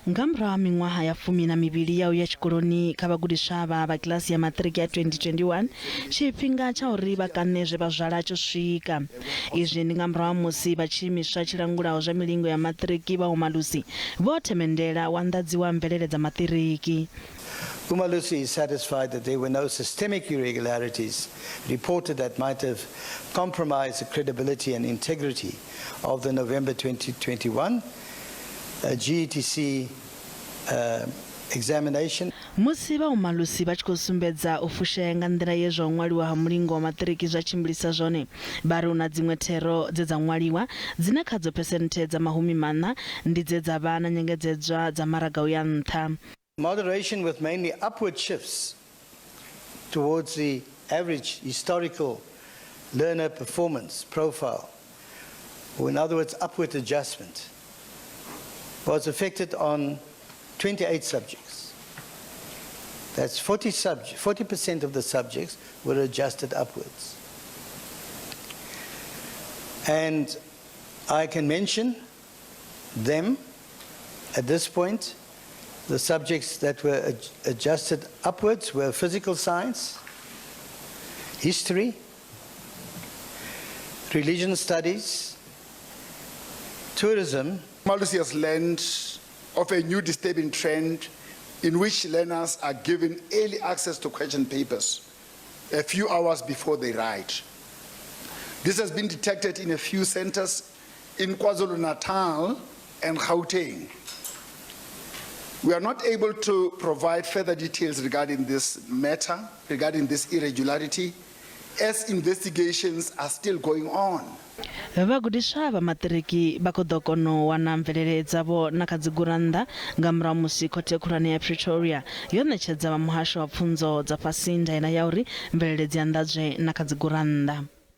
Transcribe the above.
Nga murahu ha miṅwaha ya fumi na mivhili ya u ya tshikoloni kha vhagudiswa avha vha kilasi ya maṱiriki ya 2021, tshifhinga tsha uri vha kaṋe zwe vha zwala tsho swika. Izwi ndi nga murahu ha musi vha tshiimiswa tshi langulaho zwa milingo ya maṱiriki vha Umalusi vho themendela u anḓadziwa ha mvelele dza maṱiriki. Umalusi is satisfied that there were no systemic irregularities reported that might have compromised the credibility and integrity of the November 2021 GETC examination. Musi vha Umalusi vha tshi khou sumbedza u fushea nga nḓila ye zwa u ṅwaliwa ha mulingo wa maṱiriki zwa tshimbilisa zwone, vha ri hu na dziṅwe thero dze dza ṅwaliwa dzine khadzo phesenthe dza mahumimaṋa ndi dze dza vha na nyengedzedzwa dza maraga u ya nṱha. Moderation with mainly upward shifts towards the average historical learner performance profile, or in other words, upward adjustment, was affected on 28 subjects. That's 40% of the subjects were adjusted upwards. And I can mention them at this point. The subjects that were adjusted upwards were physical science, history, religion studies, tourism. Umalusi has learned of a new disturbing trend in which learners are given early access to question papers a few hours before they write. This has been detected in a few centers in KwaZulu-Natal and Gauteng. We are not able to provide further details regarding this matter, regarding this irregularity, as investigations are still going on. Vhagudiswa vha maṱiriki vha khou ḓo kona u wana mvelele dzavho na kha dzigurannḓa nga murahu musi Khothe Khulwane ya Pretoria yo ṋetshedza vha Muhasho wa Pfunzo dza Fhasi ndaela ya uri mvelele dzi anḓadzwe na kha dzigurannḓa.